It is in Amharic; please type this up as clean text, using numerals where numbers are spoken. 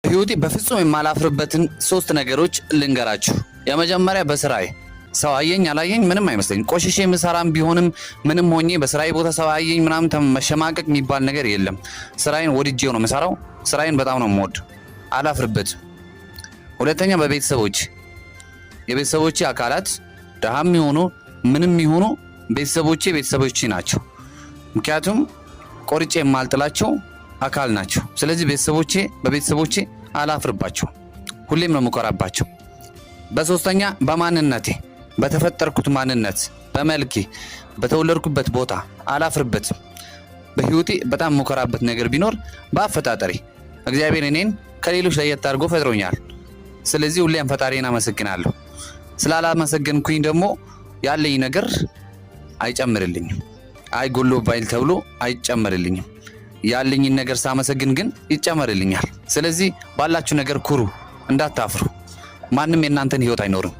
በህይወቴ በፍጹም የማላፍርበትን ሶስት ነገሮች ልንገራችሁ። የመጀመሪያ በስራዬ ሰው አየኝ አላየኝ ምንም አይመስለኝም። ቆሽሼ የምሰራም ቢሆንም ምንም ሆኜ በስራዬ ቦታ ሰው አየኝ ምናምን መሸማቀቅ የሚባል ነገር የለም። ስራዬን ወድጄው ነው የምሰራው። ስራዬን በጣም ነው የምወድ፣ አላፍርበትም። ሁለተኛ በቤተሰቦች፣ የቤተሰቦቼ አካላት ድሃም ይሆኑ ምንም ይሆኑ ቤተሰቦቼ ቤተሰቦቼ ናቸው። ምክንያቱም ቆርጬ የማልጥላቸው አካል ናቸው። ስለዚህ ቤተሰቦቼ፣ በቤተሰቦቼ አላፍርባቸው፣ ሁሌም ነው የምኮራባቸው። በሶስተኛ በማንነቴ፣ በተፈጠርኩት ማንነት፣ በመልኬ፣ በተወለድኩበት ቦታ አላፍርበትም። በህይወቴ በጣም የምኮራበት ነገር ቢኖር በአፈጣጠሬ እግዚአብሔር እኔን ከሌሎች ለየት አድርጎ ፈጥሮኛል። ስለዚህ ሁሌም ፈጣሪን አመሰግናለሁ። ስላላመሰገንኩኝ ደግሞ ያለኝ ነገር አይጨምርልኝም። አይጎሎ ባይል ተብሎ አይጨመርልኝም። ያለኝን ነገር ሳመሰግን ግን ይጨመርልኛል። ስለዚህ ባላችሁ ነገር ኩሩ፣ እንዳታፍሩ። ማንም የእናንተን ህይወት አይኖርም።